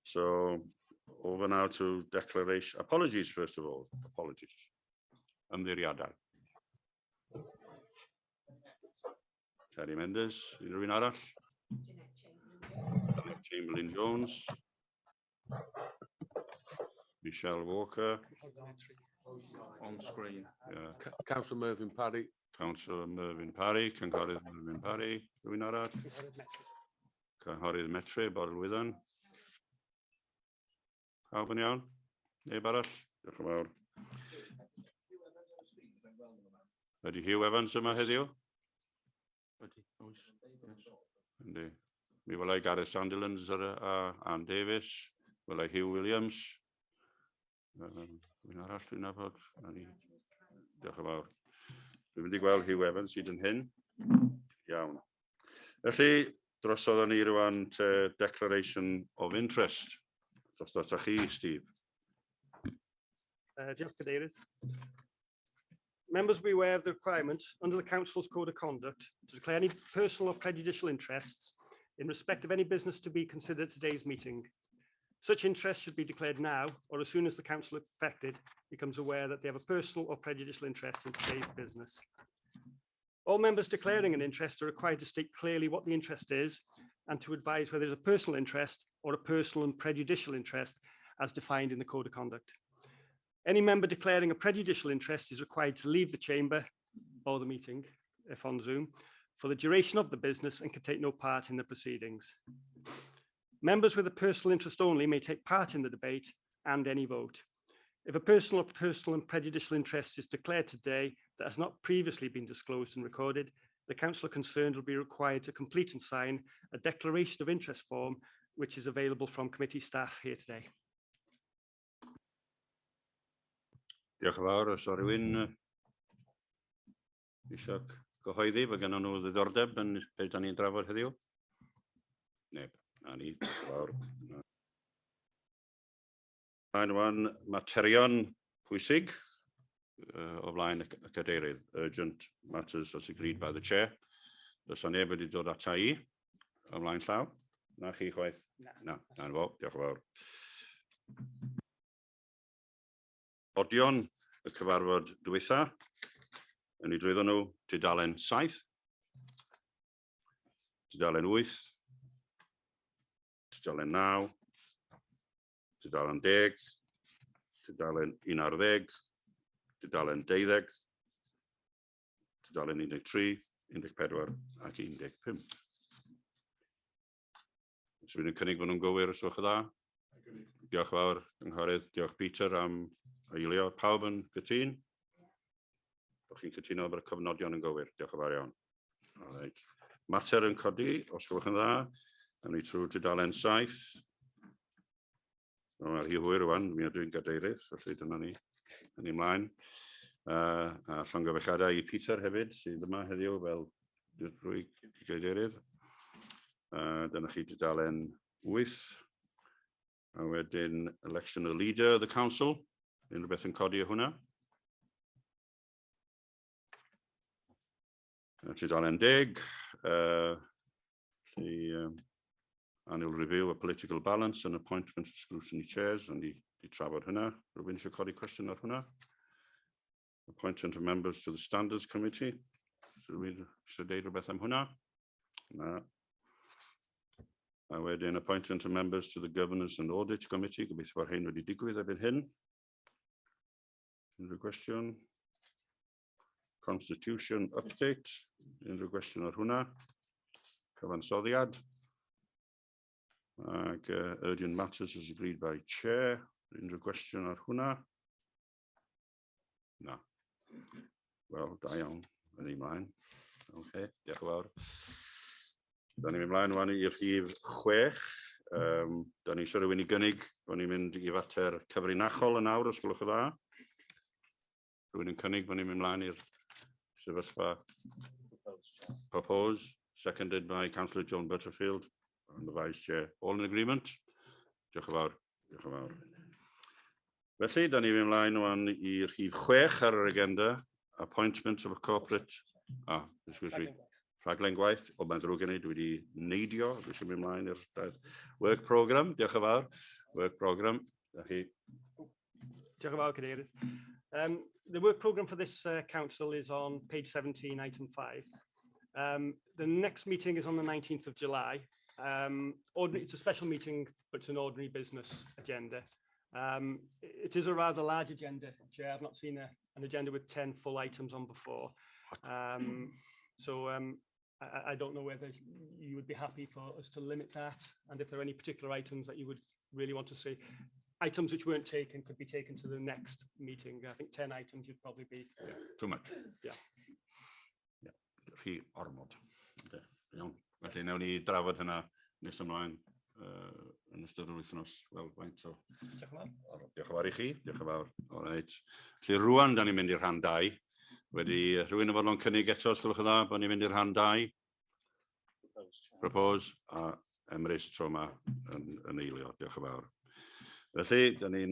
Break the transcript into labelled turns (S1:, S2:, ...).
S1: So, over now to declaration. Apologies, first of all. Apologies. Ymddiheuriadau. Terry Mendes, unrhyw un arall? Janet Chamberlain Jones. Michelle Walker.
S2: On screen.
S1: Yeah.
S3: Councillor Mervyn Parry.
S1: Councillor Mervyn Parry, Cynghorydd Mervyn Parry. Rhywun arall? Cynghorydd Metre, Borlwyddan. Pawb yn iawn? Neb arall? Diolch yn fawr. Ydy Hugh Evans yma heddiw?
S2: Ydy, oes. Yes.
S1: Yndi. Mi welai Gareth Sandilands ar, a Ann Davies, welai Hugh Williams. Rhywun arall dwi'n nabod? Na ni. Diolch yn fawr. Dwi'n mynd i gweld Hugh Evans hyd yn hyn. Iawn. Felly, drosodd ni rwan te Declaration of Interest. Drosodd ata chi, Steve.
S4: Diolch, Cadeirydd. Members will be aware of the requirement under the Council's Code of Conduct to declare any personal or prejudicial interests in respect of any business to be considered at today's meeting. Such interests should be declared now or as soon as the council affected becomes aware that they have a personal or prejudicial interest in today's business. All members declaring an interest are required to state clearly what the interest is and to advise whether it's a personal interest or a personal and prejudicial interest as defined in the Code of Conduct. Any member declaring a prejudicial interest is required to leave the chamber or the meeting, if on Zoom, for the duration of the business and can take no part in the proceedings. Members with a personal interest only may take part in the debate and any vote. If a personal or personal and prejudicial interest is declared today that has not previously been disclosed and recorded, the councillor concerned will be required to complete and sign a declaration of interest form, which is available from committee staff here today.
S1: Diolch yn fawr. Os o rhywun eisiau cyhoeddi fod gennym nhw ddiddordeb yn beth da ni'n drafod heddiw? Neb. Na ni. Diolch yn fawr. Mae'n rwan materion pwysig o flaen y cadeirydd. Urgent matters as agreed by the chair. Does neb wedi dod ata i o flaen llaw? Na chi chwaith?
S4: Na.
S1: Na, na fo. Diolch yn fawr. Odion y cyfarfod dwytha. Yn ei drwyddo nhw, tudalen 7, tudalen 8, tudalen 9, tudalen 10, tudalen 11, tudalen 12, tudalen 13, 14 ac 15. Os yw'n cynnig bod nhw'n gywir, os yw'ch dda? Diolch fawr, Cynghorydd. Diolch, Peter, am eilio. Pawb yn gytûn? Bod chi'n cytuno bod y cofnodion yn gywir. Diolch yn fawr iawn. All right. Mater yn codi, os gwelwch yn dda. Awn ni trwy tudalen 7. Mae'r hi hwyr rwan, mi ydw i'n gadeirydd, felly dyna ni. Yn ni mlaen. A llongyfarchiadau i Peter hefyd, sydd yma heddiw fel dirprwy gadeirydd. Dyna chi tudalen 8. A wedyn election of the leader of the council. Unrhyw beth yn codi o hwnna? Tudalen 10. The annual review of political balance and appointment of scrutiny chairs. Ond i trafod hwnna. Rhywun eisiau codi cwestiwn ar hwnna? Appointment of members to the Standards Committee. Rhywun eisiau deud rhywbeth am hwnna? Na. A wedyn appointment of members to the Governance and Audit Committee. Gobeithio bod hyn wedi digwydd erbyn hyn. Unrhyw gwestiwn? Constitution update. Unrhyw gwestiwn ar hwnna? Cyfansoddiad. Ac urgent matters as agreed by chair. Unrhyw gwestiwn ar hwnna? Na. Wel, da iawn. Yn ei mlaen. OK, diolch yn fawr. Da ni'n mynd mlaen rwan i'r rhif 6. Da ni eisiau rhywun i gynnig bod ni'n mynd i fater cyfrinachol yn awr, os gwelwch yn dda. Rhywun yn cynnig bod ni'n mynd mlaen i'r sefyllfa? Propose, seconded by Councillor John Butterfield and the Vice Chair. All in agreement? Diolch yn fawr. Diolch yn fawr. Felly, da ni'n mynd mlaen rwan i'r rhif 6 ar yr agenda. Appointment of a corporate. Ah, excuse me. Rhaglen gwaith, o, mae'n ddrwg gen i, dwi wedi neidio, dwi eisiau mynd ymlaen i'r daith. Work programme, diolch yn fawr. Work programme, da chi.
S4: Diolch yn fawr, Cadeirydd. The work programme for this council is on page 17, item 5. The next meeting is on the 19th of July. It's a special meeting, but it's an ordinary business agenda. It is a rather large agenda, Chair. I've not seen an agenda with 10 full items on before. So I don't know whether you would be happy for us to limit that and if there are any particular items that you would really want to see. Items which weren't taken could be taken to the next meeting. I think 10 items you'd probably be
S1: Too much.
S4: Yeah.
S1: Yeah. Rhy ormod. Okay. Iawn. Felly, newn ni drafod hynna nes ymlaen yn ystod yr wythnos. Wel, faint o.
S4: Diolch yn fawr.
S1: Diolch yn fawr i chi. Diolch yn fawr. All right. Felly rwan, da ni'n mynd i'r rhan 2. Wedi rhywun yn fodlon cynnig eto, os gwelwch yn dda, bod ni'n mynd i'r rhan 2? Propose, a Emrys tro yma yn eilio. Diolch yn fawr. Felly, da ni'n